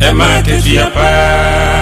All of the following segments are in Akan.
Ɛma akatua paa.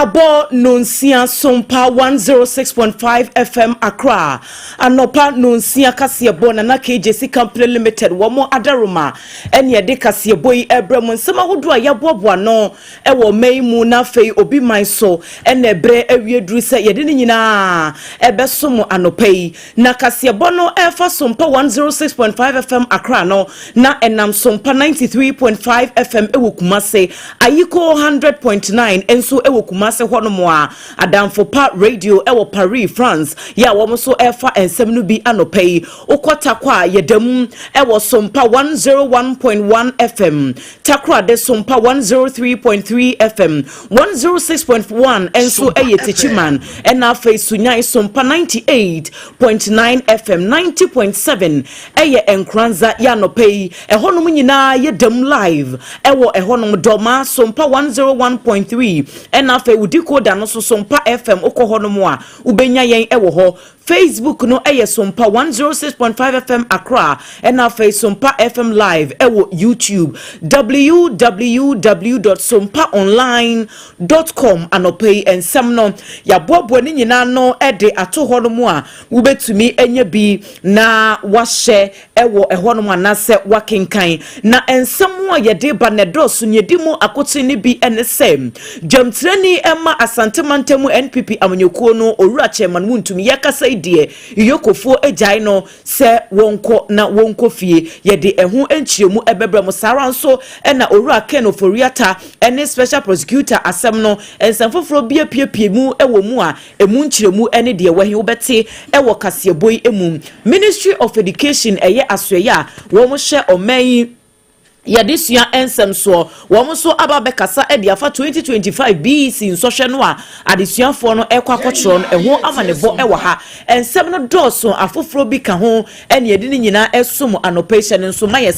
Abɔ nonsia Sompa 106.5 FM Accra anɔpa nonsia kaseɛbɔ. Nana KJC Company Limited wɔn adaroma ɛne ɛde kaseɛbɔ yi ɛbrɛ mu. Nsɛm ahodoɔ a yɛaboaboa no ɛwɔ ɔman yi mu na afei obi man so ɛna ɛbrɛ awie duru sɛ yɛde ne nyinaa ɛbɛsom anɔpa yi. Na kaseɛbɔ no ɛfa Sompa 106.5 FM Accra no na ɛnam Sompa 93.5 FM ɛwɔ Kumase, Ayiko 100.9 nso ɛwɔ Kumase hɔnom a Adamfo Pa Radio ɛwɔ Paris, France, yɛ a wɔn nso ɛfa nsɛm no bi anɔpa yi. Wokɔ Takwa a, yɛda mu ɛwɔ Sompa 101.1 FM, Takoradi Sompa 103.3 FM, 106.1 nso ɛyɛ Techiman, ɛna afei Sunyan Sompa 98.9 FM, 90.7 ɛyɛ Nkranza. Yɛ anɔpa yi ɛhɔnom nyinaa yɛda mu live ɛwɔ ɛhɔnom. Dɔma Sompa 101.3, ɛna afei wo decoder no so Sompa FM, wokɔ hɔnom a wobɛnya yɛn ɛwɔ hɔ. Facebook no ɛyɛ Sompa 106.5 FM Accra, ɛna afei Sompa FM Live ɛwɔ YouTube, www.sompaonline.com. Anɔpa yi nsɛm no yɛaboaboa ne nyinaa no ɛde ato hɔ no mu a wobɛtumi anya bi na wahyɛ ɛwɔ ɛhɔnom anaasɛ wakenkan. Na nsɛm a yɛde ba na ɛdɔɔso. Ne yɛdi mu akote no bi ne sɛ dwamtirani ɛma Asantemantam NPP amanyɔkuo no, Owura Chairman Wontumi, yɛkasa yi deɛ EOCOfoɔ agyae no sɛ wɔnkɔ na wɔnkɔ fie. Yɛde ɛho nkyerɛmu ɛbɛbrɛ mu. Saa ara nso ɛna Owura Ken Ofori-Atta ɛne special prosecutor asɛm no, nsɛm foforɔ bi apiepie mu ɛwɔ mu a emu nkyerɛmu ɛne deɛ wɔhe wobɛte ɛwɔ kaseɛbɔ yi mu. Ministry of Education, ɛyɛ asoɛyɛ a wɔn hyɛ ɔman yi yɛde sua nsɛm soɔ, wɔn nso aba abɛkasa de afa 2025 BECE nsɔhwɛ no a adesuafoɔ no ɛkɔ akɔkyerɛ no ɛho amanebɔ ɛwɔ ha. Nsɛm no dɔɔso, afoforɔ bi ka ho ɛne yɛde ne nyinaa ɛsom anɔpa yi. Hyɛ no nso ma yɛ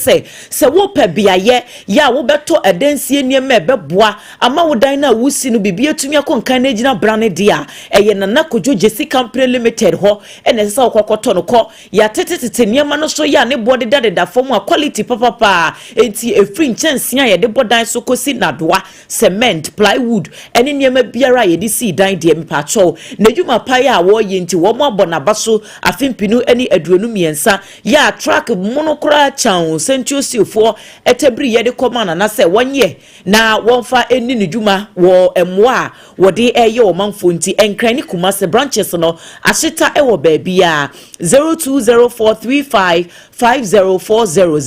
sɛ wopɛ beayɛ yɛ a wobɛtɔ ɛdansie nneɛma a ɛbɛboa ama wo dan no a wosi no biribi atumi akɔ nkan no agyina bra no deɛ a, ɛyɛ Nana Kodwo Gyesi Company Limited hɔ ɛna ɛsɛ sɛ wokɔkɔtɔ no. Kɔ yɛatetetete nneɛma no so yɛ a ne boɔ dedadeda fam a quality papapaa. Enti ɛfiri nkyɛnsee a yɛde bɔ dan so kɔsi nadoa, cement, plywood ɛne nneɛma biara a yɛde sii dan deɛ, mepaakyɛw, n'adwuma paeɛ a wɔreyɛ nti wɔn abɔ n'aba so afe 2023 yɛ a truck mono koraa kyan Sentio Steelfoɔ ɛtɛbiri yɛde kɔma Nana sɛ wɔnyɛ na wɔmfa ɛni ne dwuma wɔ mmoa a wɔde ɛyɛ ɔmanfoɔ. Nti Nkran ne Kumase branches no ahyeta ɛwɔ baabi a 020435 5040,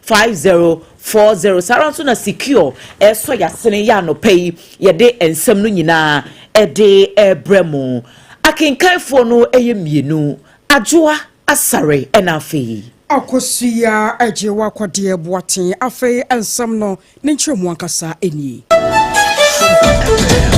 0204355040. Saa ara nso na Secure ɛsɔ yasene yɛ anɔpa yi yɛde nsɛm no nyinaa ɛde ɛbrɛ mu. Akenkanfoɔ no ɛyɛ mmienu, Adwoa Asare ɛna afei Akosua Agye Wakɔdeɛ Boaten. Afei nsɛm no ne nkyerɛmu ankasa nie. Sompa FM.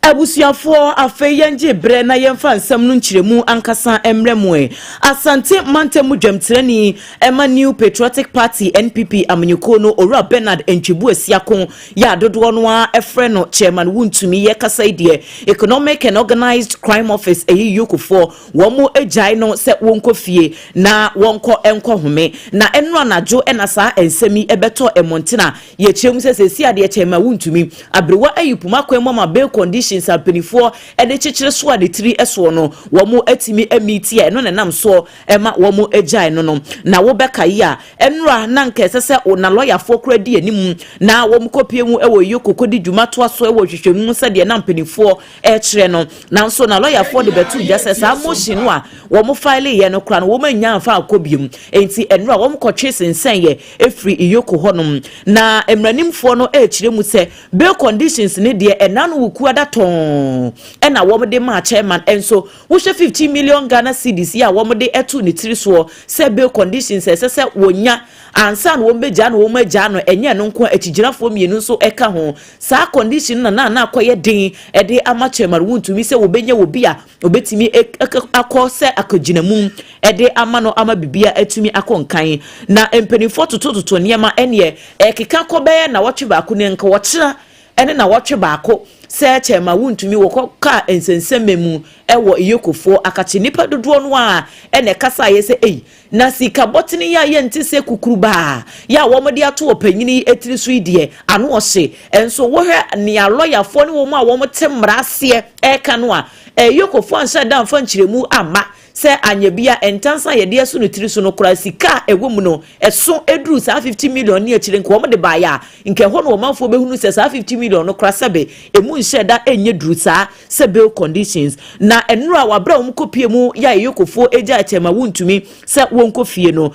Abusuafoɔ, afei yɛngye berɛ na yɛmfa nsɛm no nkyerɛmu ankasa mmerɛ mu. Ɛ Asante mantam mu dwamtirani ɛma New Patriotic Party, NPP amanyɔkuo no, Owura Bernard Ntwibu Asiako, yɛ adodoɔ no a ɛfrɛ no Chairman Wontumi, yɛ kasa yi deɛ Economic and Organised Crime Office, ɛyɛ EOCOfoɔ, wɔn mo agyae no sɛ wɔnkɔ fie na wɔnkɔ nkɔ home. Na ɛno anadwo ɛna saa nsɛm yi ɛbɛtɔ mmɔntene a yɛkyerɛ mu sɛ sɛsi adeɛ Chairman Wontumi aberewa ayi poma kwan mu ama bail conditions a mpanimfoɔ de kyekyere so a ne tiri soɔ no wɔn atumi amiti a ɛno na ɛnam soɔ ɛma wɔn agyae no. Na wobɛka yi a ɛnora na nka ɛsɛ sɛ na lɔyafoɔ kora di anim na wɔn kɔpie mu ɛwɔ EOCO kɔdi dwuma toa so ɛwɔ hwehwɛmu sɛdeɛ na mpanimfoɔ ɛrekyerɛ no. Nanso na lɔyafoɔ de bɛto dwa sɛ saa motion no a Wɔn file yɛ no koraa no, wɔn anya amfa akɔ biom, nti nnora wɔn kɔtwe sensɛn yɛ efiri EOCO hɔnom. Na mmaranimfoɔ no ɛrekyerɛ mu sɛ bail conditions ne deɛ, ɛna no Wukuada tɔn ɛna wɔn de maa chairman. Nso wohwɛ 15 million Ghana cedis yi a wɔn de ɛto ne tiri soɔ sɛ bail conditions ɛsɛ sɛ wɔnya ansa na wɔn bɛgyaa no, wɔn agyaa no. Ɛnyɛ no nko, akyigyinafoɔ mmienu nso ɛka ho. Saa condition na na akɔyɛ den ɛde ama Chairman Wuntumi sɛ wɔbɛnya wɔ bi a obɛtumi akɔ sɛ akɔgyina mu ɛde ama no ama bibia atumi akɔ nkan. Na mpanimfoɔ totototo nneɛma ɛneɛ ɛkeka kɔ bɛyɛ na wɔtwe baako ne nka wɔkyena ɛne na wɔtwe baako sɛ Chairman Wuntumi wɔkɔ kaa nsɛnsɛmɛ mu ɛwɔ EOCOfoɔ akakye. Nipa dodoɔ no a ɛna ɛkasa ayɛ sɛ ɛyi na sika bɔtene yi a yɛnte sɛ kukurubaa yɛ a wɔn de ato ɔpanyin etiri so yi deɛ, ano ɔhye. Nso wɔhwɛ nea lɔyafoɔ ne wɔn a wɔn te mmara aseɛ ɛreka no a, EOCOfoɔ anhyɛ da nfa nkyerɛmu ama sɛ anya bi a ntansa yɛde ɛso ne tiri so no koraa, sika a ɛwɔ mu no ɛso eduru saa 50 million ne akyire. Nka wɔn de baayɛ a, nka ɛhɔ no ɔmanfoɔ bɛhunu sɛ saa 50 million no koraa, sɛbe, emu nhyɛ da ɛnyɛ duru saa sɛ bail conditions. Na nnura wabere a wɔn kɔ pie mu yɛ a EOCOfoɔ egya Chairman Wuntumi sɛ wɔn kɔ fie no,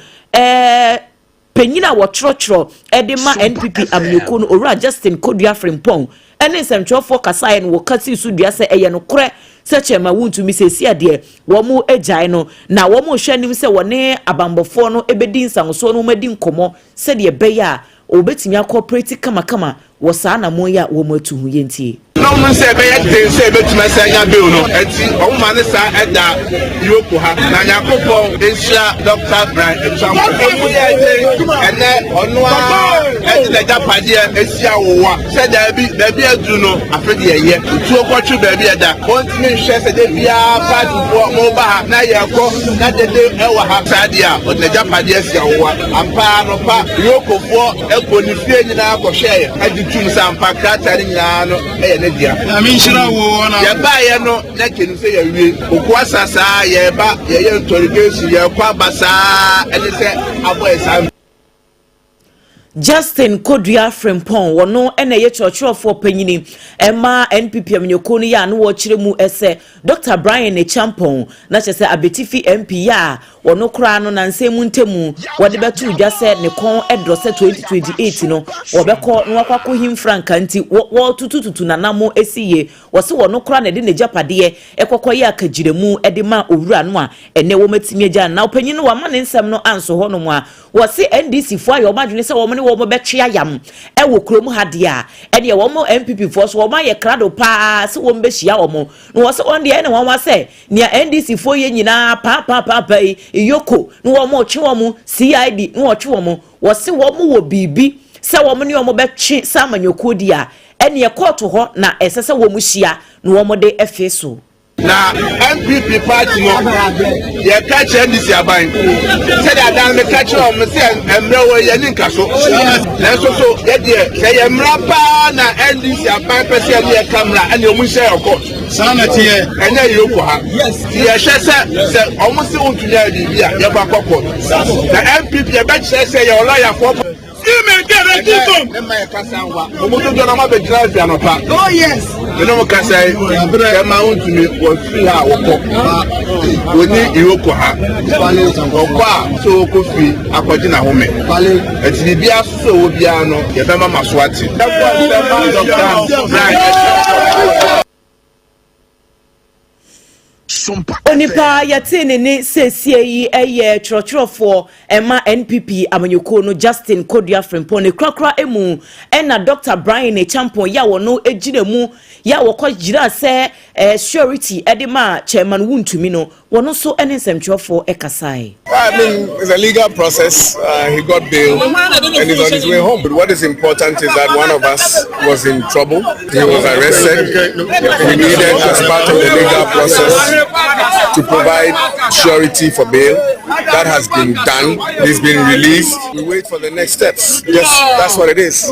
panyin a wɔtwerɛtwerɛ ɛde ma NPP amanyɔkuo no, Owura Justin Kodua Frimpong, ɛne nsɛmtwerɛfoɔ kasaeɛ no, wɔka si so dua sɛ ɛyɛ nokorɛ sɛ Chairman Wuntumi sɛsi adeɛ wɔn agyae no, na wɔn rehwɛ anim sɛ wɔne abanbɔfoɔ no bɛdi nsansoɔ no, wɔn adi nkɔmɔ sɛdeɛ ɛbɛyɛ a wɔbɛtumi akɔpreti kamakama wɔ saa anammɔn yi a wɔn atu ho. Yɛntie. Na ɔmo sɛ ɛbɛyɛ den sɛ ɛbɛtumi sɛ anya bail no, ɛnti ɔmo ma ne saa ɛda EOCO ha. Na Nyankopɔn nhyira Dr. Bryan Acheampong. Ɔmo yɛ den ɛnɛ, ɔno ara ɛde n'agyapadeɛ esi awowa sɛ daabi, baabi aduru no, afe deɛ ɛyɛ ntuo kɔtwe baabi ɛda. Wɔntumi nhwɛ sɛ de biara paatifoɔ mo ba ha na yɛkɔ na dede ɛwɔ ha saa deɛ a, ɔde n'agyapadeɛ esi awowa ampa. Anɔpa EOCOfoɔ ɛkɔ ne fie nyinaa kɔhwɛɛ, ɛgye tum sɛ ampa krataa no nyinaa no ɛyɛ ne dea. Nyame nhyira wo ɔna. Yɛbaeɛ no na kenu sɛ yɛwie kokoa sa saa, yɛba yɛyɛ interrogation, yɛkɔ aba saa, ɛne sɛ abɔ yɛ saa. Justin Kodua Frimpong, wɔno ɛna ɛyɛ kyerɛkyerɛfoɔ panyini ɛma NPP amanyɔkuo no yɛ a, no wɔkyerɛ mu ɛsɛ Dr Bryan Acheampong na kyerɛ sɛ Abetifi MP yɛ a, wɔno koraa no nansɛn mu ntamu wɔde bɛto dwa sɛ ne kɔn ɛdɔ sɛ 2028 no wɔbɛkɔ na wakɔ akɔhim frankaa, nti wɔtutututu nanamo esi yie. Wɔsi wɔno koraa na ɛde n'agyapadeɛ ɛkɔkɔ yɛ akagyinamu ɛde ma owura no a ɛnɛ wɔn atumi agya. Na ɔpanyin no wama ne nsɛm no anso hɔnom a, wɔsi NDC foɔ ayɛ wɔn adwene sɛ wɔn ne wɔn bɛtwe ayam ɛwɔ kurom ha deɛ a, ɛdeɛ wɔn NPP foɔ so wɔn ayɛ krado paa sɛ wɔn bɛhyia wɔn. Na wɔsɛ wɔn deɛ ɛna wɔn wa sɛ nea NDC foɔ yɛ nyinaa paapaapaa yi, EOCO na wɔn retwe wɔn, CID na wɔtwe wɔn. Wɔsi wɔn wɔ biribi sɛ wɔn ne wɔn bɛtwe sɛ amanyɔkuo di a, ɛneɛ kɔɔto hɔ na ɛsɛ sɛ wɔn hyia na wɔn de ɛfe so. Na NPP party no, yɛka kyerɛ NDC aban sɛdeɛ adan no ka kyerɛ ɔmo sɛ mmerɛ wɔ yɛn ni nka so, nanso so yɛdeɛ sɛ yɛ mmara paa na NDC aban pɛ sɛ yɛne yɛka mmara, ɛne ɔmo nhyɛ yɛ court. Saa na teɛ. Ɛnyɛ EOCO ha nti yɛhwɛ sɛ ɔmo se wontumi ayɛ biribi a, yɛbɔ akɔ court na NPP yɛbɛkyerɛ sɛ yɛ ɔlɔyafoɔ. Ne ma yɛ kasa nwa ɔmo dodoɔ na ɔmo abɛgyina afi anɔpa. Oh yes. Mene mo kasa yi, kɛma wontumi wɔfiri ha a, wɔkɔ wɔni EOCO ha, ɔkɔ a sɛ wɔkɔ fie akɔgye n'ahome. Ɛti biribiara so sɛ ɔwɔ biara no, yɛbɛma ma so ate. Ɛkɔ nsɛm Dr. Bryan. Onipa yɛte ne ne seesie yi yɛ twerɛtwerɛfoɔ ɛma NPP amanyɔkuo no, Justin Kodua Frimpong. Ne kurakura mu ɛna Dr Bryan Acheampong yɛ a wɔno gyina mu yɛ a wɔkɔ gyina sɛ surety ɛde ma Chairman Wuntumi no, wɔn nso ne nsɛmtwerɛfoɔ ɛkasae. I mean, it's a legal process. He got bail and he's on his way home. But what is important is that one of us was in trouble. He was arrested. He needed, as part of the legal process, to provide surety for bail. That has been done. He's been released. We wait for the next steps. Yes, that's what it is.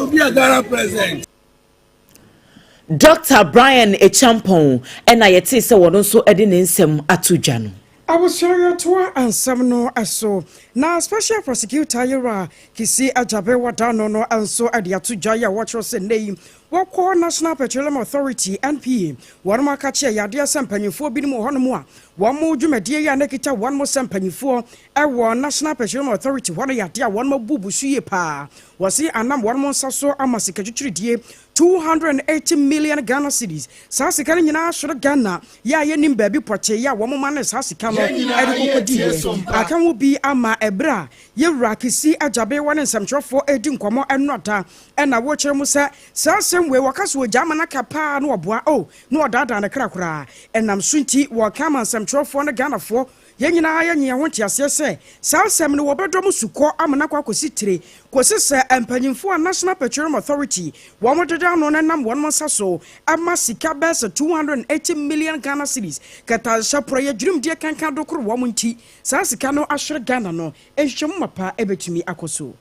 Dr Bryan Acheampong ɛna yɛte sɛ wɔn nso de ne nsɛm ato dwa no. Abusua, nsɛm no so na Special Prosecutor yɛwura Kissi Agyebeng wadano no nso de ato dwa yi a wɔkyerɛ sɛ nnɛ yi wɔkɔ National Petroleum Authority, NPA, wɔn aka kyerɛ yadeɛ sɛ mpanyinfoɔ binom wɔ hɔnom a wɔn mo dwumadie yi a ne kita wɔn mo sɛ mpanyinfoɔ ɛwɔ National Petroleum Authority hɔ no, yadeɛ a wɔn mo bu busu yie paa. Wɔsi anam wɔn mo nsa so ama sika twitwiridie 280 million Ghana cedis. Saa sika no nyinaa soro Ghana yɛ a yɛnim baabi pɔkyee yɛ a wɔn ma ne saa sika no ɛde kɔkɔ di yɛ aka ho bi ama. Ɛberɛ a yɛwura Kissi Agyebeng wɔ ne nsɛmtwerɛfoɔ ɛredi nkɔmmɔ ɛnɔda, ɛna wɔkyerɛ mu sɛ saa asɛm wei wɔka so wɔgya ama no aka paa na wɔboa o na ɔdaadaa ne kra koraa. Ɛnam so nti wɔka ama nsɛmtwerɛfoɔ no, Ghanafoɔ, yɛn nyinaa yɛnyɛ yɛn ho nteaseɛ sɛ saa asɛm no wɔbɛdɔ mo sukɔ ama no akɔ akɔsi tire kɔsi sɛ mpanyimfoɔ a National Petroleum Authority wɔn deda ano no nam wɔn nsa so ama sika bɛyɛ sɛ 280 million Ghana cedis kɛtɛasehyɛ porɔyɛ dwurimdie kankan do koro wɔn nti saa sika no ahwere Ghana no, nhwehwɛmu mapa ɛbɛtumi akɔ so.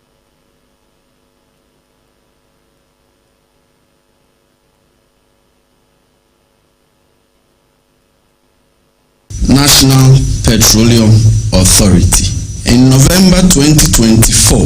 National Petroleum Authority. In November 2024,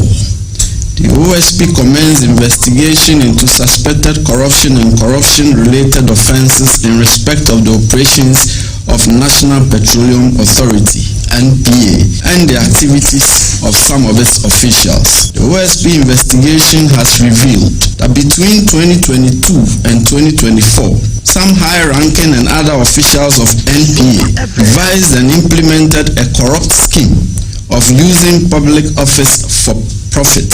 the OSP commenced investigation into suspected corruption and corruption-related offences in respect of the operations of National Petroleum Authority, NPA, and the activities of some of its officials. The OSP investigation has revealed that between 2022 and 2024, some high-ranking and other officials of NPA devised and implemented a corrupt scheme of using public office for profit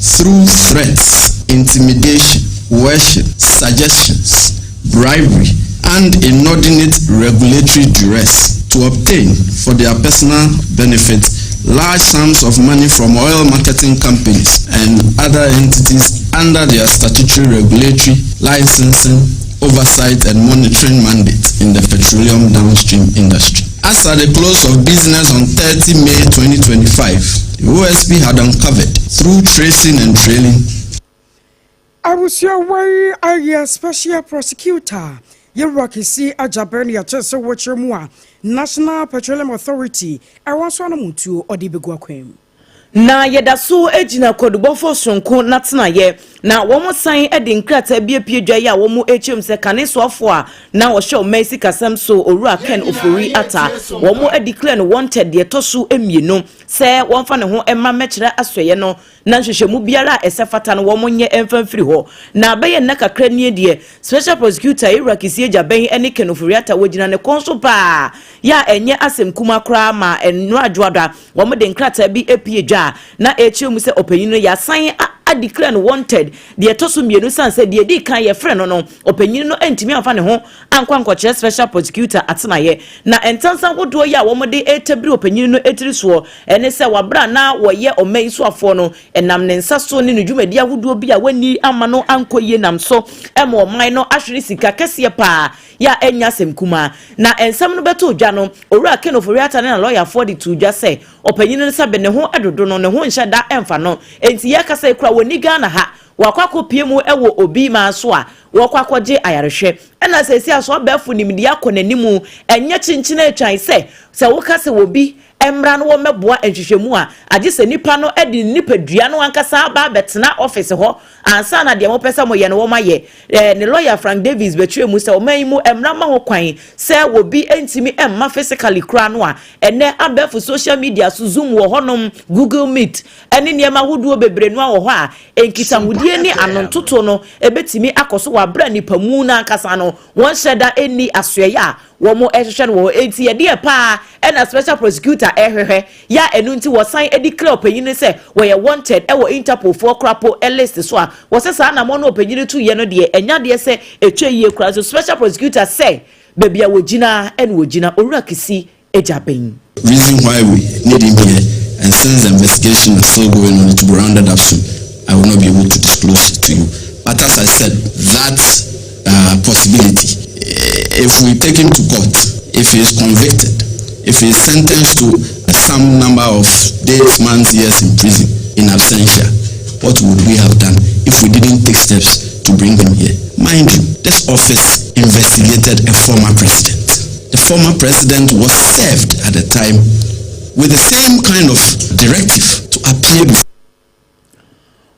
through threats, intimidation, coercion, suggestions, bribery, and inordinate regulatory duress to obtain for their personal benefit large sums of money from oil marketing companies and other entities under their statutory regulatory, licensing, oversight and monitoring mandate in the petroleum downstream industry. As at the close of business on 30 May 2025, the OSP had uncovered through tracing and trailing Abusua, wei ayɛ Special Prosecutor yɛwura Kissi Agyebeng no yɛkyerɛ sɛ wɔkyerɛ mu a National Petroleum Authority ɛwɔ nso anomontuo ɔde bɛgu akwan mu. Na yɛda so gyina kwadubɔfo sonko n'atenaeɛ na wɔn san de nkrataa bi apue dwa yi a wɔn akyerɛm sɛ kane soafoɔ a na wɔhyɛ ɔman sikasɛm so, Owura Ken Ofori Atta, wɔn declare no wanted deɛ ɛtɔ so mmienu sɛ wɔmfa ne ho mma mmɛkyerɛ asɔeɛ no na nhwehwɛmu biara a ɛsɛ fata no wɔn nyɛ mfa mfiri hɔ. Na bɛyɛ nna kakra nie deɛ, Special Prosecutor Ewura Kissi Agyebeng ne Ken Ofori Atta wɔgyina ne kɔn so paa yɛ a ɛnyɛ asɛm kuma koraa ma nnora adwoada wɔn de nkrataa bi apue dwa a na ɛkyerɛ mu sɛ ɔpanyin no yɛasan adeclare no wanted deɛ ɛtɔ so mmienu, san sɛ deɛ ɛdi kan yɛfrɛ no no, ɔpanyin no ntumi amfa ne ho ankɔ ankɔkyerɛ Special Prosecutor atenaeɛ. Na ntansa ahodoɔ yi a wɔde ɛtabiri ɔpanyin no tiri soɔ ɛne sɛ wabra na wɔyɛ ɔman yi soafoɔ no, ɛnam ne nsa so ne ne dwumadi ahodoɔ bi a wɔani ama no ankɔ yie nam so ɛma ɔman no ahwere sika kɛseɛ paa yɛ a ɛnya asɛm kumaa. Na nsɛm no bɛtɔ dwa no, Owura Ken Ofori-Atta ne na lɔyafoɔ de to dwa sɛ ɔpanyin no sɛbe ne ho dodo no, ne ho nhyɛ da ɛmfa no, enti yɛkasa yi kora wɔni Ghana ha, wakɔ akɔpie mu wɔ obi maa so a wɔkɔ akɔgye ayarehwɛ. Ɛna sɛsi aso abɛɛfo nimdeɛ akɔ n'anim, ɛnyɛ kyenkyene atwan sɛ sɛ woka sɛ obi mmra no wɔmmɛboa nhwehwɛmu a, agye sɛ nipa no de nipadua no ankasa aba abɛtena office hɔ ansa na deɛ mopɛ sɛ moyɛ no wɔmayɛ. Ne lawyer Frank Davis bɛkyerɛ mu sɛ ɔman yi mu mmara ma ho kwan sɛ wɔbi ntumi mma physically koraa no a, ɛnɛ abɛɛfo social media so, Zoom wɔ hɔnom, Google Meet ɛne nneɛma ahodoɔ bebree no a wɔ hɔ a nkitahodie ne anontoto no ɛbɛtumi akɔ so wɔ abere a nipa mu no ankasa no wɔnhyɛ da nni asoɛyɛ a wɔn ɛhwehwɛ no wɔ hɔ. Enti yɛdeɛ paa ɛna Special Prosecutor ɛhwehwɛ yɛ a ɛno nti wɔsan de clear ɔpanyin no sɛ wɔyɛ wanted ɛwɔ Interpol foɔ korapo list so a wɔsɛ saa anamɔ no ɔpanyin to yɛ no deɛ, ɛnya deɛ sɛ ɛtwa yie koraa. So Special Prosecutor sɛ baabi a wɔgyina ɛna wɔgyina. Owura Kissi Agyebeng. Reason why we need him here, and since the investigation is still going on, it will be rounded up soon. I will not be able to disclose to you. But as I said, that possibility, if we take him to court, if he is convicted, if he is sentenced to some number of days, months, years in prison, in absentia, what would we have done if we didn't take steps to bring him here? Mind you, this office investigated a former president. The former president was served at at the time with the same kind of directive to appear before.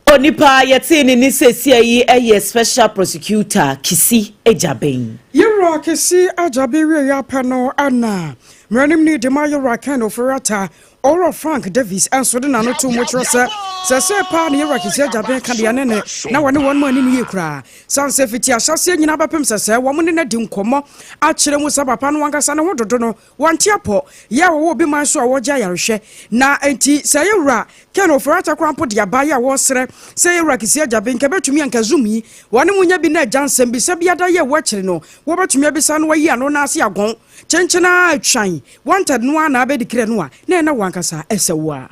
Onipa yɛtee ne ne seesia yi yɛ Special Prosecutor Kissi Agyabeng. Yewura Kissi Agyabeng wieɛ apɛ no na mmaranimni dema Yewura Ken Ofori-Atta, Owura Frank Davies nso de n'ano too mu kyerɛ sɛ sɛsɛɛ paa na Yewura Kissi Agyabeng ka deɛ ne ne na wɔne wɔn mu ani no yie koraa sane sɛ fiti ahyɛaseɛ nyinaa bɛpem sɛsɛɛ wɔn ne no adi nkɔmmɔ akyerɛ mu sɛ papa no ankasa ne ho dodo no wɔnte apɔ yɛ a wɔwɔ obi man so a wɔregye ayarehwɛ na enti sɛ Yewura Ken Ofori-Atta koraa mpo de aba yi a wɔresrɛ sɛ Yewura Kissi Agyabeng nka bɛtumi anka Zoom yi wɔne mo nya bi na agya nsɛmbisa bi ada yi a ɛwɔ akyiri no wɔbɛtumi abisa no ayi ano na ase agɔn kyenkyen ara twan wanted no ara na abɛdi krɛ no a na ɛna wo ankasa ɛsɛ wo a.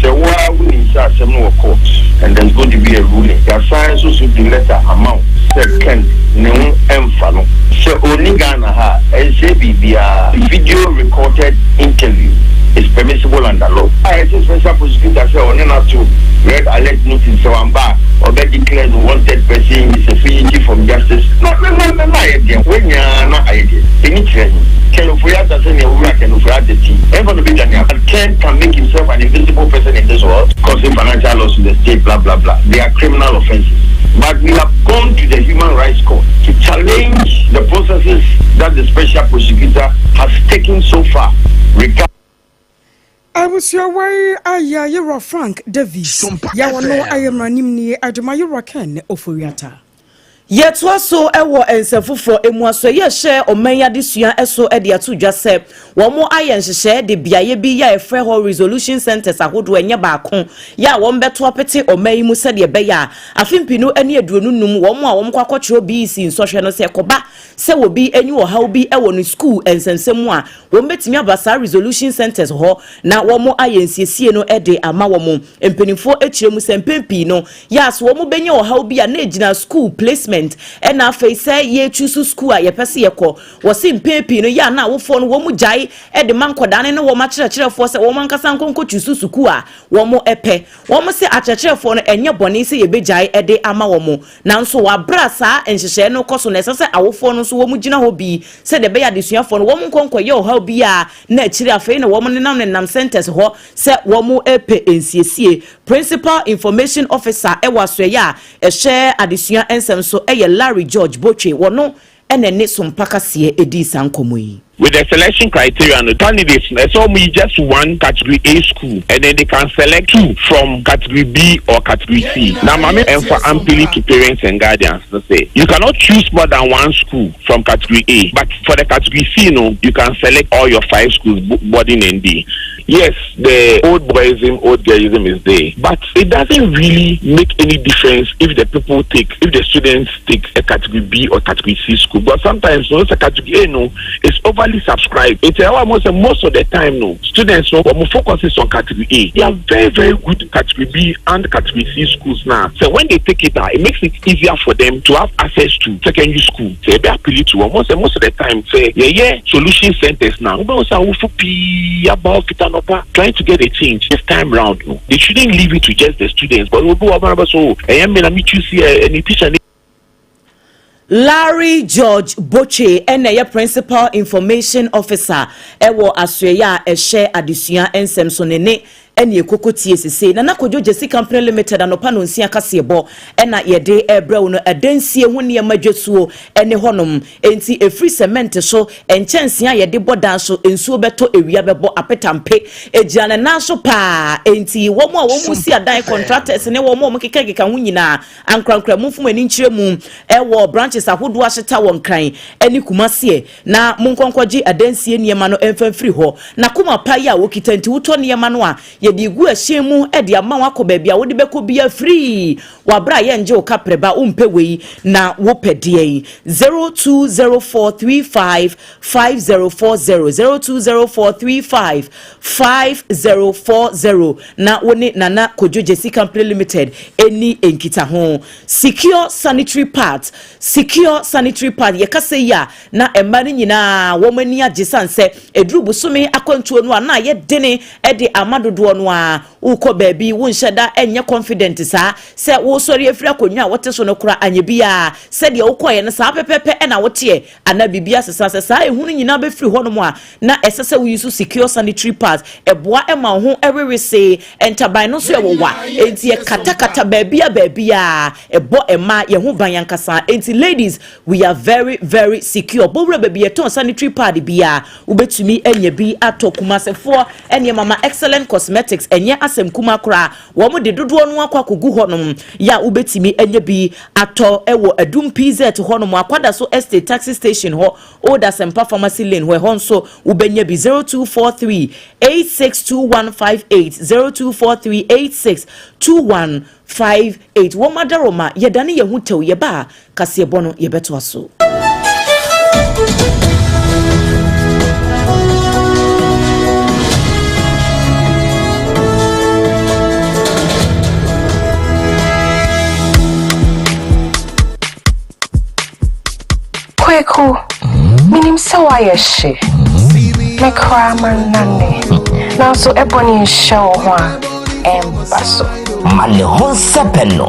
Sɛ wo ara wonim sɛ asɛm no wɔ court and there's going to be a ruling, yɛasan nso so de letter ama wo sɛ Ken ne ho mfa no. Sɛ ɔnni Ghana ha a, ɛnsɛe biribiara, video recorded interview is permissible under law. A ɛsɛ special prosecutor sɛ ɔne no ato red alert notice sɛ wamba a ɔbɛ declare no wanted person, he's a fugitive from justice na na na na na ayɛ deɛn? Wanya na ayɛ deɛn? Ɛni kyerɛ he? Ken Ofori-Atta sɛnea Owura Ken Ofori-Atta ti, ɛmfa na ɔbɛdwane aba? Ken can make himself an invisible person in this world, causing financial loss to the state, blah blah blah. They are criminal offences. But we have gone to the Human Rights Court to challenge the processes that the special prosecutor has taken so far regarding. Abusua wei ayɛ Yewura Frank Davies yɛ ɔno ayɛ mmaranimni de ma Yewura Ken Ofori-Atta. Yɛtoa so wɔ nsɛm foforɔ mu. Asoɛeɛ a ɛhyɛ ɔman yi adesua so de ato dwa sɛ wɔayɛ nhyehyɛɛ de beaeɛ bi yɛ a yɛfrɛ hɔ Resolution Centres ahodoɔ ɛnyɛ baako yɛ a wɔbɛto apete ɔman yi mu sɛdeɛ ɛbɛyɛ a afe mpenu ne 25 wɔn a wɔkɔ akɔtwerɛ BEC nsɔhwɛ no sɛ ɛkɔba sɛ obi nyi ɔhaw bi wɔ ne sukuu nsɛnsɛm mu a wɔbɛtumi aba saa Resolution Centres hɔ na wɔayɛ nsiesie no de ama wɔn. Mpanimfoɔ kyerɛ mu sɛ mpɛn pii no, yɛ a sɛ wɔbɛnya ɔhaw bi a na ɛgyina sukuu placement ɛna afei sɛ yɛrechuusu sukuu a yɛpɛ sɛ yɛkɔ. Wɔse mpɛn pii no yɛ a na awofoɔ no wɔn gyae de ma nkwadaa no ne wɔn akyerɛkyerɛfoɔ sɛ wɔn ankasa nkɔ nkɔchuusu sukuu a wɔpɛ. Wɔse akyerɛkyerɛfoɔ no ɛnyɛ bɔne sɛ yɛbɛgyae de ama wɔn nanso wɔ aberɛ a saa nhyehyɛeɛ no rekɔ so no ɛsɛ sɛ awofoɔ no nso wɔn gyina hɔ bi sɛdeɛ ɛbɛyɛ adesuafoɔ no wɔn nkɔ nkɔyɛ ɔhaw biara na akyire afei na wɔn nenam nenam centres hɔ sɛ wɔn repɛ nsiesie. Principal Information Officer wɔ asoɛeɛ a ɛhwɛ adesua nsɛm so yɛ Larry George Botwe, wɔno na ɛne Sompa Kaseɛ dii saa nkɔmmɔ yi. With the selection criteria no, candidates no ɛsɛ wɔn yi just one category A school and then they can select two from category B or category C. Na maame ɛnfa ampili to parents and guardians no sɛ you cannot choose more than one school from category A but for the category C no you can select all your five schools boarding and day. Yes the old boyism old girlism is there but it doesn't really make any difference if the people take if the students take a category B or category C school but sometimes no sɛ category A no is overly subscribed nti ɛwɔ a sɛ most of the time no students no wɔn focus is on category A. They are very very good category B and category C schools now so when they take it ah it makes it easier for them to have access to secondary school sɛ ɛbɛ appeal to wɔn sɛ most of the time sɛ yɛyɛ solution centers na wobɛhu sɛ awofo pii aba hɔ fita nɔpa trying to get a change. This time round no they shouldn't leave it to just the students but obi wɔ ɔbɛn so ɛyɛ me na me choose yɛ ɛne teacher ne. Larry George Botwe ɛna ɛyɛ Principal Information Officer ɛwɔ asoɛeɛ a ɛhyɛ adesua nsɛm so ne ne ɛne ɛkoko tie sesei. Nana Kojo Gyasi Company Limited anɔpa nonsia kaseɛbɔ ɛna yɛde ɛrebrɛ wo no adansie ho nneɛma dwasuo ɛne hɔnom enti ɛfiri cement so nkyɛnsee a yɛde bɔ dan so nsuo bɛtɔ ewia bɛbɔ apetampe ɛgyina ne nan so paa enti wɔn a wɔn si adan contractors ne wɔn a wɔn kekakeka ho nyinaa ankorankora momfa mo ani nkyerɛ mu ɛwɔ branches ahodoɔ ahyeta wɔ Nkran ɛne Kumaseɛ na monkɔ nkɔgye adansie nneɛma no mfa mfiri hɔ. Na koma pa yi a wokita nti, wotɔ nneɛma no a, yɛde regu ɛhyɛn mu de ama wo akɔ baabi a wode bɛkɔ biara firii wɔ aberɛ a yɛngye wo kaprɛ ba. Wompɛ wei na wopɛ deɛn? 0204355040, 0204355040 na wo ne Nana Kojo Gyasi Company Limited ɛni nkitaho. Secure Sanitary Pads, Secure Sanitary Pad, yɛkasa yi a na mmaa no nyinaa wɔn ani agye sane sɛ ɛduru bosome akwantuo no a na ayɛ dene de ama dodoɔ no. no ara wokɔ baabi wonhyɛ da nyɛ confident saa sɛ wosɔre afiri akonnwa a wote so no koraa anyɛ biara sɛdeɛ wokɔeɛ no saa pɛpɛpɛ na woteɛ anaa biribi asesa sɛ saa ehu no nyinaa bɛfiri hɔnom a na ɛsɛ sɛ woyi so secure sanitary pads ɛboa ma wo ho wewesee ntaban no nso ɛwowa enti ɛkatakata baabi a baabi a ɛbɔ ɛma yɛn ho ban ankasa enti ladies we are very very secure bɔwura baabi yɛtɔn sanitary pad biara wobɛtumi anya bi atɔ kumasefoɔ ɛneɛ mama excellent cosmetics ɛnyɛ asɛm kuma koraa wɔn de dodoɔ no akɔ akɔgu hɔnom yɛ a wobɛtumi anya bi atɔ ɛwɔ adum pz hɔnom akwada so estate taxi station hɔ old asempa pharmacy lane hɔ ɛhɔ nso wobɛnya bi 0243 862158 0243 862158 wɔn adaroma yɛdane yɛn ho tɛw yɛba a kaseɛbɔ no yɛbɛtoa so. Kweku, minim sɛ woayɛ hye. Me koraa mannane. Nanso ɛbɔ ne nhyɛ wo ho a, ɛmba so. Ma ne ho nsɛpɛ no.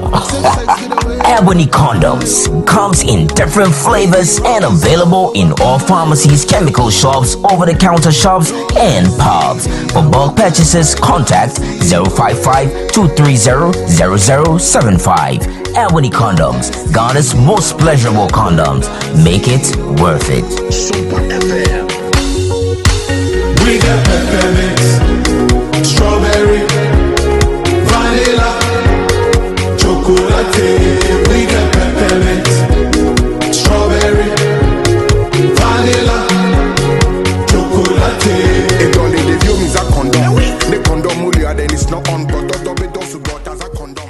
Ebony condoms comes in different flavors and available in all pharmacies, chemical shops, over-the-counter shops, and pubs. For bulk purchases, contact 055-230-0075. Ebony condoms, Ghana's most pleasurable condoms. Make it worth it. Super FM. We got peppermint, strawberry, vanilla, chocolate. We got peppermint, strawberry, vanilla, chocolate. It only the view is a condom. The condom then it's not on, but as a condom.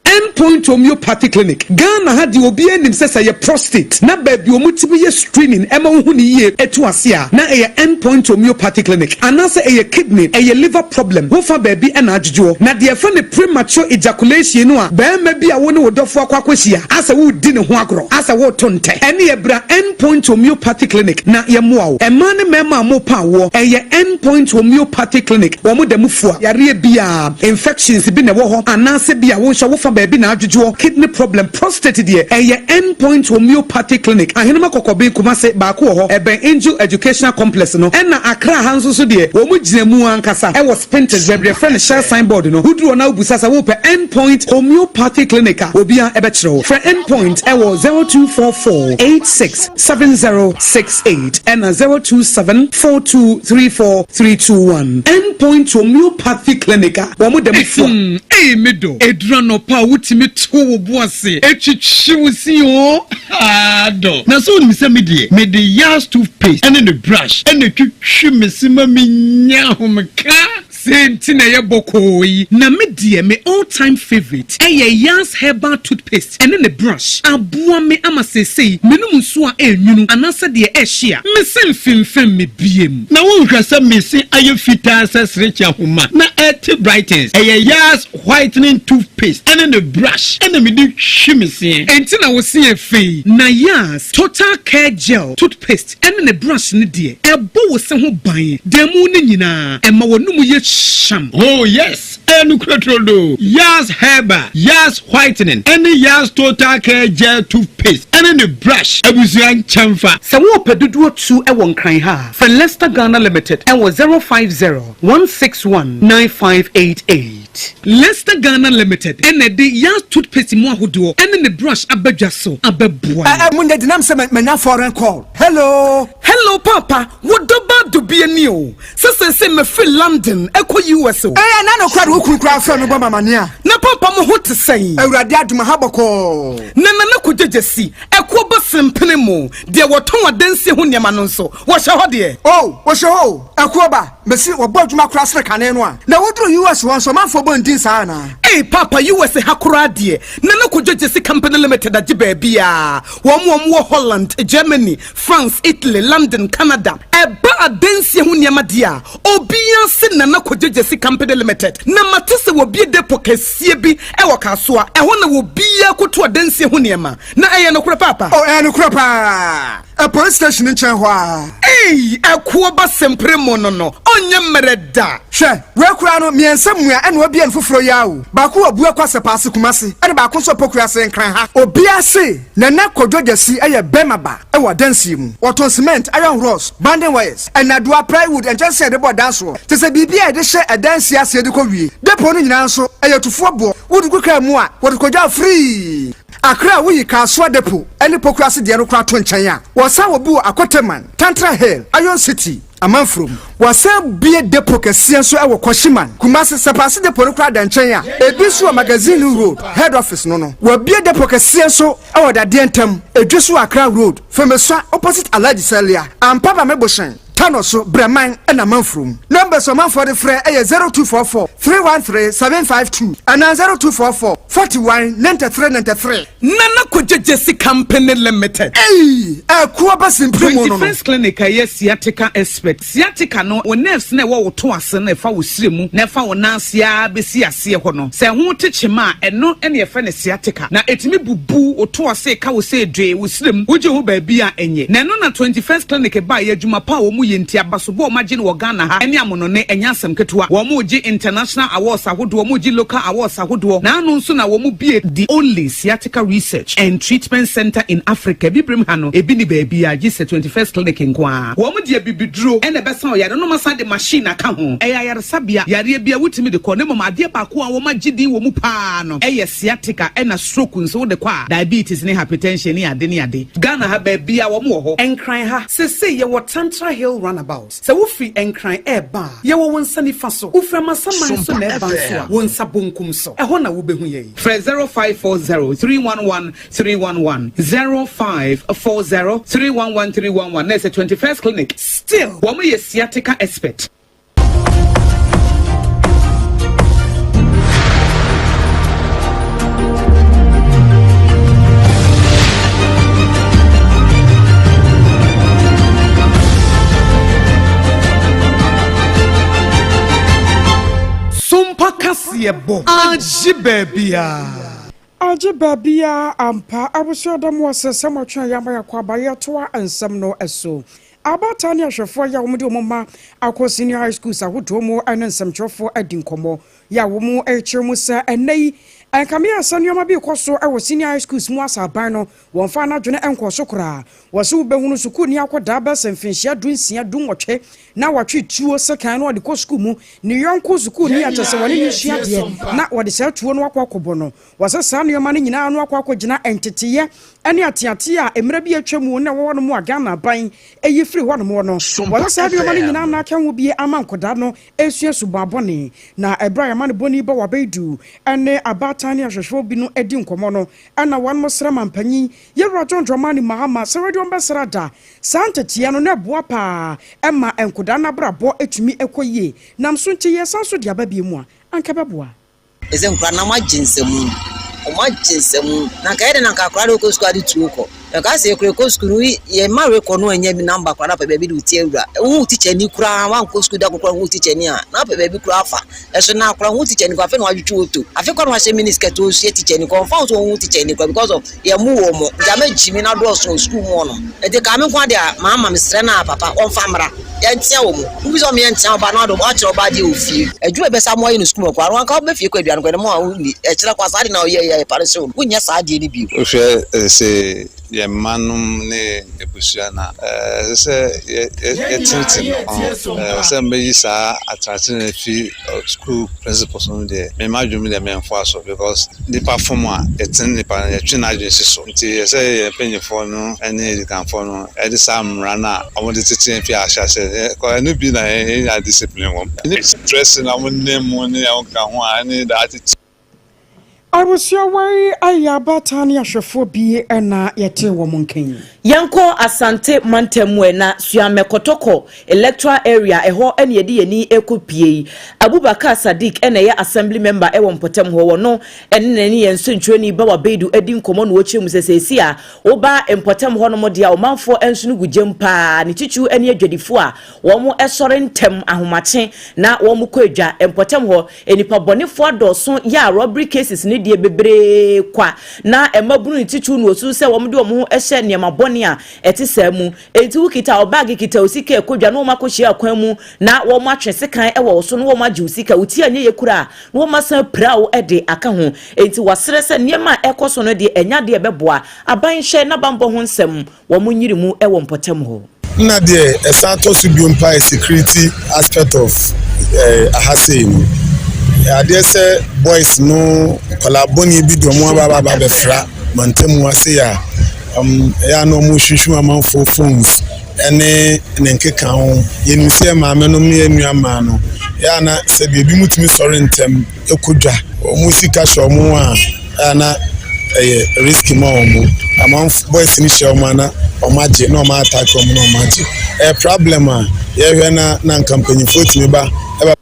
Endpoint Homeopathy Clinic, Ghana ha deɛ obiara nim sɛ sɛ yɛ prostate na baabi wɔn tumi yɛ screening ɛma wohu ne yie ɛtu ase a na ɛyɛ Endpoint Homeopathy Clinic anaasɛ ɛyɛ kidney ɛyɛ liver problem wofa baabi ɛna adwodwoɔ na deɛ ɛfɛ ne premature ejaculation no a bɛrima bi a wo ne wo dɔfo akɔ akɔhyia asɛ wodi ne ho agorɔ asɛ woto ntɛ ɛne yɛ bra Endpoint Homeopathy Clinic na yɛmmoa wo ɛmaa ne mmarima a mopa awoɔ ɛyɛ Endpoint Homeopathy Clinic wɔn da mu fua yareɛ biara infections bi na ɛwɔ hɔ anaasɛ bi a wo nso wofa baabi na adwodwoɔ kidney problem prostate deɛ ɛyɛ Endpoint Homeopathy Clinic ahenema kɔkɔben Kumase baako wɔ hɔ ɛbɛn Angel Educational Complex no ɛna Accra ha nso so deɛ wɔn gyina mu ankasa ɛwɔ Spintex baabi yɛfrɛ no Shell signboard no woduru hɔ na wobusa sɛ wopɛ Endpoint Homeopathy Clinic a obiara ɛbɛkyerɛ wo frɛ Endpoint ɛwɔ 0244 86 7068 ɛna 027 4234 321 Endpoint Homeopathy Clinic a wɔn da mu fua. Ee me dɔ, eduru anɔpa a wotumi to wo bo ase etwitwi wo si o. Dɔ. Na sɛ onim sɛ me deɛ, mede Yas toothpaste ɛne ne brush ɛna etwitwi me se ma me nya ahomeka. Sɛ nti na ɛyɛ bɔkɔɔ yi na me deɛ me all time favourite ɛyɛ Yas herbal toothpaste ɛne ne brush aboa me ama seesei menom nsuo a ɛnwunu anaasɛ deɛ ɛhye a me se mfemfem me biem. Na wonhwɛ sɛ me se ayɛ fitaa sɛ serekye ahoma na ɛte brightens. Ɛyɛ Yas whitening toothpaste ɛne ne brush ɛna mede hwi me seɛ. Enti na wo se yɛ fɛ yi? Na Yas total care gel toothpaste ɛne ne brush no deɛ ɛbɔ wo se ho ban da mu no nyinaa ɛma w'anum yɛ hyam. Oh yes, ɛyɛ nokorɛ turodoo. Yas Herbal, Yas Whitening ɛne Yas Total Care Gel Toothpaste ɛne ne brush abusua nkyɛnfa. Sɛ worepɛ dodoɔ tu wɔ Nkran ha a, frɛ Lester Ghana Limited wɔ 050 161 9588. Lester Ghana Limited na ɛde Yas toothpaste mu ahodoɔ ne ne brush aba dwa so abɛboa yɛn. Ɛ ɛ munya gyinam sɛ manya foreign call. Hello. Hello paapa, wo dɔ ba dubia ni o. Sɛ seesei mafiri London ɛkɔ US o. Ɛɛ na nokora de wo kunu koraa frɛ me bɔ me amaneɛ a. Na paapa mo ho te sɛn? Awurade adom aha bɔkɔɔ. Na Nana Kwadwo Gyasi, ɛkoɔ ba sempene mo, deɛ wɔtɔn adansie ho nneɛma no nso, wɔhyɛ hɔ deɛ? Oh, wɔhyɛ hɔ o, ɛkoɔ ba, mese wɔbɔ adwuma koraa sene kane no a. Na woduru US hɔ nso ɔmanfoɔ bɔ ndin saa anaa? Ei paapa US ha koraa deɛ, Nana Kwadwo Gyasi Company Limited agye baabiaa, wɔn a wɔwɔ Holland, Germany, France, Italy, London, Canada. Ɛba adansie ho nneɛma deɛ a, obiara se Nana Kwadwo Gyasi Company Limited. Na mate sɛ wɔbue depot kɛseɛ bi wɔ Kasoa. Ɛhɔ na obiara kɔtu adansie ho nneɛma. Na ɛyɛ nokorɛ paapa? Oh, ɛyɛ Ɛnokorɛ paa, ɛ police station nkyɛn hɔ ara. Eii ɛkoɔ ba sempere mo no no ɔnyɛ mmerɛ da. Hwɛ, wei koraa no, mmiɛnsa mua ɛna wabue no foforɔ yi ara o. Baako wɔ Buakwa Sɛpaase Kumasi ɛna baako nso wɔ Pokuase Nkran ha. Obiara se Nana Kwadwo Gyasi yɛ bɛrima ba wɔ adansie mu. Wɔtɔn cement, iron rods, banding wires, nnadewa, plywood, nkyɛnsee a yɛde bɔ dan soɔ, kyerɛ sɛ biribiara a yɛde hyɛ adansie aseɛ de kɔ wie. Depot no nyinaa nso, ɛyɛ tufoɔ boɔ. Wode gu kaa mu a, wɔde kɔgya wo free. Accra a woyi Kasoa Depot ne Pokuase deɛ no koraa to nkyɛn a, wɔsan wɔ bi wɔ Akoteman, Tantra Hill, Iron City, Amanfurom. Wɔasan abue depot kɛseɛ nso wɔ Kwashiman, Kumasi. Sɛpaase depot no koraa da nkyɛn a, ebi nso wɔ Magazine Road, Head Office no no. Wɔabue depot kɛseɛ nso wɔ Dadeɛ Ntam, Edweso Accra Road, Femesua opposite Alhaji Salia, Ampaba Mebohyɛn. Tano so, Brɛman na Manfurom. Numbers a ɔmanfoɔ de frɛ yɛ 0244 313 752 anaa 0244 41 93 93. Nana Kogye Gyesi Company Limited. Eii ɛko aba simpiri mu no no. 21st Clinic a ɛyɛ sciatica expert. Sciatica no, wo nerves no a ɛwɔ wo to ase no ɛfa wo srɛ mu na ɛfa wo nan ase ara bɛsi aseɛ hɔ no, sɛ ɛho te kyema a, ɛno na yɛfrɛ no sciatica. Na ɛtumi bubu wo to ase ka wo sɛ dwee wo srɛ mu, wogye ho baabi a ɛnyɛ. Na ɛno na 21st Clinic baeɛ, adwuma pa a wɔn yɛ nti, abasobɔ a wɔn agye no wɔ Ghana ha ne amonone, ɛnyɛ asɛm ketewa. Wɔn regye international awards ahodoɔ, wɔn regye local awards ahodoɔ. Na ano nso na wɔn bue the only sciatica research and treatment centre in Africa. Abibirem ha no, ebi nni baabiara gye sɛ 21st Clinic nko ara. Wɔn de abibiduro na ɛbɛsa ɔyare no, na wɔasan de machine aka ho. Ɛyɛ ayaresabea, yareɛ biara wotumi de kɔ, na mmom adeɛ baako a wɔn agye din wɔ mu pa ara no yɛ sciatica ɛna stroke nso wode kɔ a, diabetes ne hypertension ne ade ne ade. Ghana ha baabiara wɔn wɔ hɔ. Nkran ha, sesei yɛwɔ Tantra Hill Runabout. Sɛ wofiri Nkran reba a, yɛwɔ wo nsa nifa so. Wofiri Amasaman so na ɛreba nso a, wo nsa bonkum so. Ɛhɔ na wobɛhu yɛn. Frɛ 0540 311 311, 0540 311 311 na ɛsɛ 21st Clinic. Still, wɔn yɛ sciatica expert. Sompa kaseɛbɔ agye baabiara. Agye baabiara ampa. Abusua da mo ase sɛ moatwɛn yɛn ama yɛakɔ aba yɛtoa nsɛm no so. Abaatan ne ahwɛfoɔ yɛ a wɔde wɔn mma akɔ senior high schools ahodoɔ mu ne nsɛmtwerɛfoɔ adi nkɔmmɔ yɛ a wɔrekyerɛ mu sɛ ɛnnɛ yi ɛnkame ayɛ sɛ nneɛma bi rekɔ so wɔ senior high schools mu asa aban no wɔmfaa n'adwene nkɔɔ so koraa. Wɔse wobɛhunu sukuuni akɔdaa bɛsɛ mfinhyia dunsia, dunwɔtwe na watwe tuo sekan na ɔde kɔ sukuu mu, ne yɔnko sukuuni a kyerɛ sɛ wɔne no resua adeɛ na wɔde saa tuo no akɔ akɔbɔ no. Wɔse saa nneɛma no nyinaa ano akɔ akɔgyina nteteyɛ ne ateatea a mmerɛ bi a atwa mu na ɛwɔ hɔnom a Ghana aban yi firi hɔnom no. Wɔse saa nneɛma no nyinaa na aka ho bi ama nkwadaa no resua suban bɔne. Na ɛberɛ a yɛamanebɔni Bawa Baidu ne abaatan ne ahwɛhwɛfoɔ bi no di nkɔmmɔ no, ɛna wɔnom srɛ mampanyin Yɛwura John Dramani Mahama sɛ wɔde wɔn bɛsra da. Saa nteteɛ no na ɛboa paa ma nkodaa no abrabɔ tumi kɔ yie. Nam so nti yɛsan so de aba bio mu a, anka ɛbɛboa. Ɛsɛ nkura na wɔagye nsamu wɔagye nsamu na nka yɛ dɛ na nka akora de kɔ sukuu ade tuo kɔ nka sɛ yɛkura kɔ sukuu no yɛ ma rekɔ no ɛnyɛ bi namba kora na pɛ baabi de wo ti awura wohu tikya ni koraa wankɔ sukuu da kokora hu tikya ni a na pɛ baabi koraa afa Ɛso na akora hu teacher ni kɔ afe na wadwetwe oto afe kɔ na wahyɛ mini skirt osua teacher ni kɔ ɔnfa ho sɛ ɔhu teacher ni kɔ because of yɛ mu wɔ mo nti ama gyimi na dɔɔso wɔ school mu hɔ nom nti kaa me nko ade a maa ma mesrɛ no a papa ɔnfa mmra yɛ ntea wɔ mu wobi sɛ ɔmo yɛ ntea ɔba na ɔde ɔkyerɛ ɔba adeɛ wɔ fie adwuma ɛbɛsa mo ayɛ no school mu kɔ ano anka ɔbɛ fie kɔ aduane kɔ ɛne mo a wonni ɛkyerɛ kɔ saa de na ɔyɛ yɛ pare so wonyɛ saa adeɛ no bio. Wohwɛ sɛ yɛn mma nom ne abusua no a, ɛsɛ sɛ yɛtenetene ho. Sɛ mɛyi saa atenatene no afi school principles no deɛ, me m'adwene mu deɛ memfoa so because nipa fom a, yɛtene nipa no, yɛtwe n'adwene si so. Nti ɛsɛ sɛ yɛn mpanyinfoɔ no ne adikanfoɔ no de saa mmara no a wɔde tete yɛn fi ahyɛaseɛ, ɛno bi na yɛnya discipline wɔ mu. Ne dressing a wɔnam mu ne nea wɔkeka ho a ɛne the attitude. Abusua wei ayɛ abaatan ne ahwɛfoɔ bi na yɛtee wɔn nka yi. Yɛnkɔ Asante mantam mu ɛ, na Suame Kɔtɔkɔ Electoral Area, ɛhɔ na yɛde yɛn ani rekɔ pie yi. Abubakar Sadiq na ɛyɛ Assembly Member wɔ mpɔtam hɔ. Wɔno ne ne yɛn nsɛntwerɛni Bawa Beidu adi nkɔmmɔ na wɔkyerɛ mu sɛ seesei a woba mpɔtam hɔnom deɛ a ɔmanfoɔ nso no gu gyam paa, ne titiriw ne adwadifoɔ a wɔsɔre ntɛm ahomakye na wɔkɔ adwa mpɔtam hɔ. Nnipa bɔnefoɔ adɔɔso yɛ a robbery cases no deɛ bebree kwa na mmabunu ne titiriw na wɔsusu sɛ wɔde wɔn ho hyɛ nneɛma bɔne a ɛte saa mu. Enti wokita wo baage kita wo sika ɛkɔ dwa na wɔn akɔhyia akwan mu na wɔn atwe sekan wɔ wo so na wɔn agye wo sika. Wo ti anyɛ yie koraa a na wɔn asan apira wo de aka ho. Enti wɔasrɛ sɛ nneɛma a ɛrekɔ so no deɛ ɛnyɛ adeɛ a ɛbɛboa aban hwɛ n'abanbɔ ho nsɛm wɔn nyere mu wɔ mpɔtam hɔ. Nna deɛ ɛsan tɔ so bio mpo ayɛ security aspect of aha sei no. Ɛyɛ adeɛ sɛ boys no nkwadaa bɔne bi de wɔn aba aba abɛfra mantamu ha sei a, ɛyɛ a na wɔhwehwɛ amanfoɔ phones ne ne nkeka ho. Yɛnim sɛ yɛn maame nom ne yɛn nua mmaa no, ɛyɛ a na sɛdeɛ ebinom tumi sɔre ntɛm kɔ dwa, wɔn sika hyɛ wɔn ho a, ɛyɛ a na ɛyɛ risky ma wɔn. Amanfo boys no hyia wɔn a na wɔn agye na wɔn attack wɔn na wɔn agye. Ɛyɛ problem a yɛhwɛ na na nka mpanyinfoɔ tumi ba ɛba.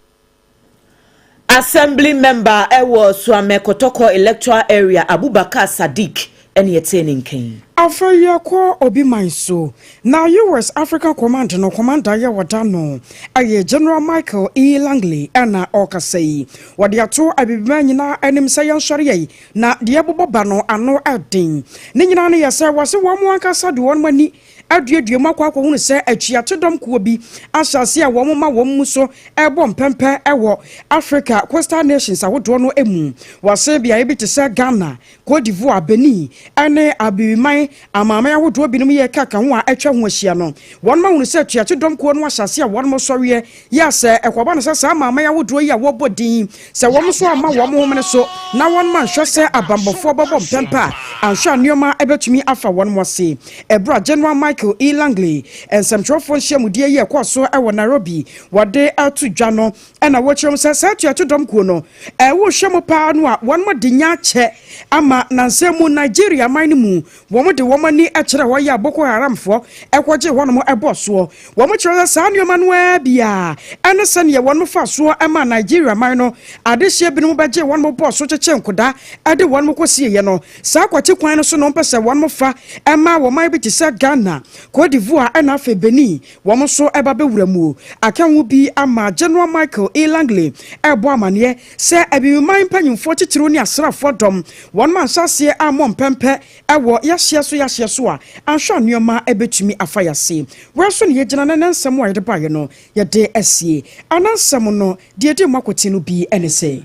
Assembly member wɔ Suame Kotoko Electoral Area, Abubakar Sadiq na yɛtee ne nka yi. Afei yɛkɔ obi man so. Na US. Africa Command no commander yɛ wɔda no ɛyɛ General Michael E. Langley ɛna ɔrekasa yi. Wɔde ato Abibiman nyinaa anim sɛ yɛnsɔre yɛi na deɛ ɛbobɔ ba no ano ɛden. Ne nyinaa no yɛ sɛ wɔse wɔn ankasa de wɔn ani aduadua mu akɔ akɔhunu sɛ atuate dɔm kuo bi ahyɛ aseɛ a wɔn ma wɔn mu so rebɔ mpɛmpɛ wɔ Africa coastal nations ahodoɔ no mu. Wɔse beaeɛ bi te sɛ Ghana, Cote d'Ivoire, Benin ne Abibiman amanaman ahodoɔ binom yɛ ka ka ho a atwa ho ahyia no. Wɔn ahunu sɛ atuate dɔm kuo no ahyɛ aseɛ a wɔn sɔreɛ yɛ a sɛ ɛkɔba no sɛ saa amanaman ahodoɔ yi a wɔbɔ din yi sɛ wɔn nso amma wɔn homene so na wɔn anhwɛ sɛ abanbɔfoɔ bɛbɔ mpɛmpɛ a anhwɛ a nneɛma bɛtumi afa wɔn ase. Ɛberɛ a General Michael E. Langley nsɛmtwerɛfoɔ nhyiamudie yi a ɛkɔɔ so wɔ Nairobi wɔde reto dwa no na wɔkyerɛ mu sɛ saa atuato dɔm kuo no wohwɛ mu paa no a wɔn de nya akyɛ ama nansa mu Nigeria man no mu wɔn de wɔn ani kyerɛ hɔ yɛ a Boko Haramfoɔ kɔgye hɔnom bɔɔ soɔ. Wɔn kyerɛ sɛ saa nneɛma no ara bi a ɛne sɛdeɛ wɔn fa soɔ ma Nigeria man no adehyeɛ binom bɛgye wɔn bɔɔ so kyekye nkoda de wɔn kɔsieɛ no. Saa kwati kwan no so na wɔpɛ sɛ wɔn fa ma wɔn bi te sɛ Ghana, Cote d'Ivoire ɛna afei Benin wɔn nso ba bɛwura mu. Aka ho bi ama General Michael E. Langley rebɔ amaneɛ sɛ Abibiman mpanyimfoɔ titiriw ne asraafoɔ dɔm wɔn anhyɛ aseɛ ammɔ mpɛmpɛ wɔ yahyeɛ so yahyeɛ so a anhwɛ a nneɛma bɛtumi afa yase. Wei so na yɛgyina na ɛnɛ nsɛm a yɛde baeɛ no yɛde asie. Anansɛm no deɛ ɛdi mu akoten no bi ne sɛ.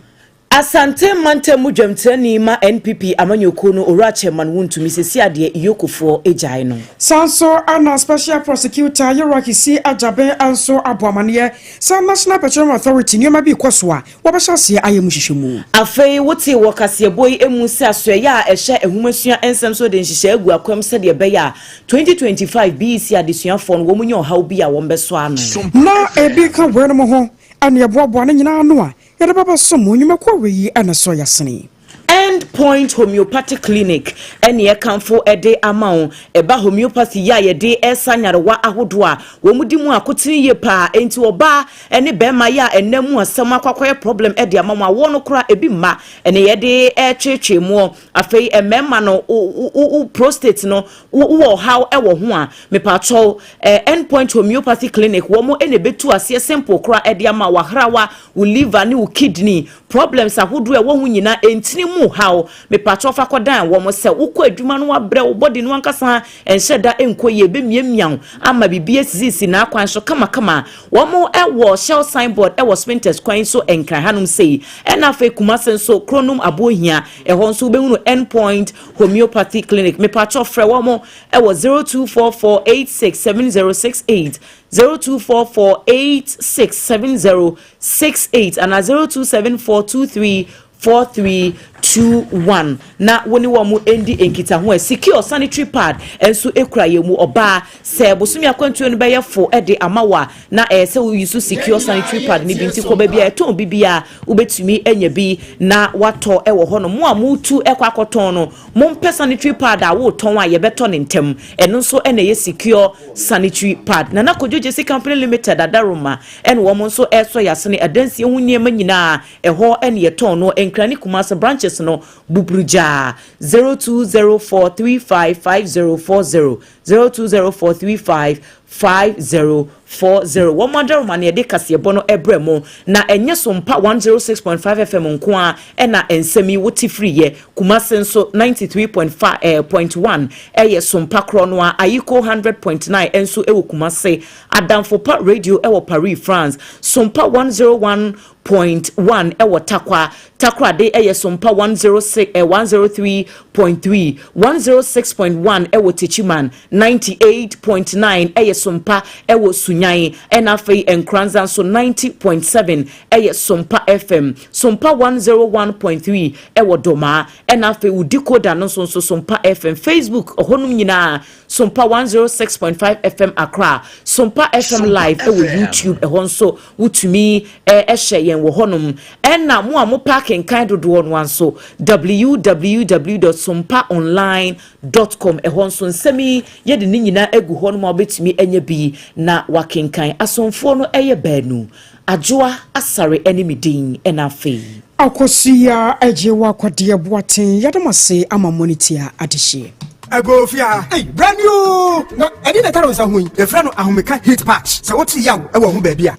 Asante mantam mu dwamtirani ma NPP amanyɔkuo no Owura Chairman Wontumi sɛsi adeɛ Iyokofoɔ gyae no. Saa nso na Special Prosecutor Yeroa Kissi Agyabeng nso abɔ amaneɛ sɛ National Petroleum Authority nneɛma bi rekɔ so a wɔbɛhyɛ aseɛ ayɛ mu nhwehwɛmu. Afei wotee wɔ kaseɛbɔ yi mu sɛ asoɛeɛ a ɛhwɛ nhomasua nsɛm so de nhyehyɛe agu akwam sɛdeɛ ɛbɛyɛ a 2025 BEC adesuafoɔ no wɔn nya ɔhaw bi a wɔbɛsɔ ano. Na ebi ka weinom ho ne ɛboaboa ne nyinaa ano a Yɛde ba bɛsom mo nnwumakuo wei yi na ɛsɔ yasene. End Point Homeopathic Clinic ne ɛkamfo de ama wo. Ɛba homeopathy yi a yɛde resa nyarewa ahodoɔ a, wɔn di mu akotene yie paa. Enti ɔbaa ne barima yi a ɛnna mu asɛm akɔ akɔyɛ problem de ama mo, awoɔ no koraa ebi mma, ɛne yɛde retweetwee moɔ. Afei mmarima no, wo wo prostate no, wowɔ ɔhaw wɔ ho a, mepaakyɛw, End Point Homeopathy Clinic, wɔn na ɛbɛtu aseɛ simple koraa de ama wo, w'ahrawa, wo liver ne wo kidney problems ahodoɔ a ɛwɔ ho nyinaa, ntini mu haw, mepaakyɛw fa kɔdan wɔn. Sɛ wokɔ adwuma no wabrɛ, wo body no ankasa nhyɛ da nkɔ yie, ɛbɛmiamia wo ama biribi asisisi n'akwan so kamakama. Wɔn wɔ Shell signboard wɔ Spintex kwan so Nkran hanom sei, ɛna afei Kumasi nso, Kronom Abohia, ɛhɔ nso wobɛhunu End Point Homeopathy Clinic. Mepaakyɛw frɛ wɔn wɔ 0244867068, 0244867068 anaa 0274234321 na wo ne wɔn ndi nkitaho. A secure sanitary pad nso kura yɛn mu. Ɔbaa, sɛ bosome akwantuo no bɛyɛ fo de ama wo a, na ɛyɛ sɛ woyi so secure sanitary pad no bi. Nti kɔ baabi a ɛtɔn bi biara, wobɛtumi anya bi na watɔ wɔ hɔ no. Mo a motu kɔ akɔtɔn no, mompɛ sanitary pad a wotɔn a yɛbɛtɔ ne ntɛm. Ɛno nso na ɛyɛ secure sanitary pad. Nana Kojo Jesse Company Limited Adaroma ɛna wɔn nso ɛresɔ yɛasene adansie ho nneɛma nyinaa. Ɛhɔ ɛne yɛtɔn no Nkran ne Kumase branches no buburugyaa. 0204355040, 020435. 5040. Wɔn adaroma na yɛde kaseɛbɔ no ɛbrɛ mu, na ɛnyɛ Sompa 106.5 FM nko a ɛna nsɛm yi wote firi yɛ. Kumase nso 93.5 point 1 ɛyɛ Sompa korɔ no a, Ayiko 100.9 nso ɛwɔ Kumase, Adamfopa Radio ɛwɔ Paris, France, Sompa 101.1 ɛwɔ Takwa, Takoradi ɛyɛ Sompa 106 103.3, 106.1 ɛwɔ Techiman, 98.9 ɛyɛ Sompa ɛwɔ Sunyan, ɛna afei Nkranza nso 90.7 ɛyɛ Sompa FM, Sompa 101.3 ɛwɔ Dɔmaa, ɛna afei wo decoder no nso Sompa FM, Facebook ɔhɔnom nyinaa Sompa 106.5 FM Accra, Sompa FM Live ɛwɔ YouTube, ɛhɔ nso wotumi ɛhyɛ yɛn wɔ hɔnom. Ɛna mo a mo pa akenkan dodoɔ no nso, www.sompaonline.com, ɛhɔ nso nsɛm yi yɛde ne nyinaa agu hɔ nom a wobɛtumi anya bi na wakenkan. Asomfoɔ no ɛyɛ 2, Adwoa Asare ɛne me din. Ɛna afei Akɔsia agye wɔ akɔdeɛ boaten, yɛdom ase ama mmɔne adehyeɛ. Agofia, hey, brand new! Na ɛde na ɛtara wo nsa ho yi, yɛfrɛ no Ahomeka Heat Patch. Sɛ wote yaw ɛwɔ ho baabi a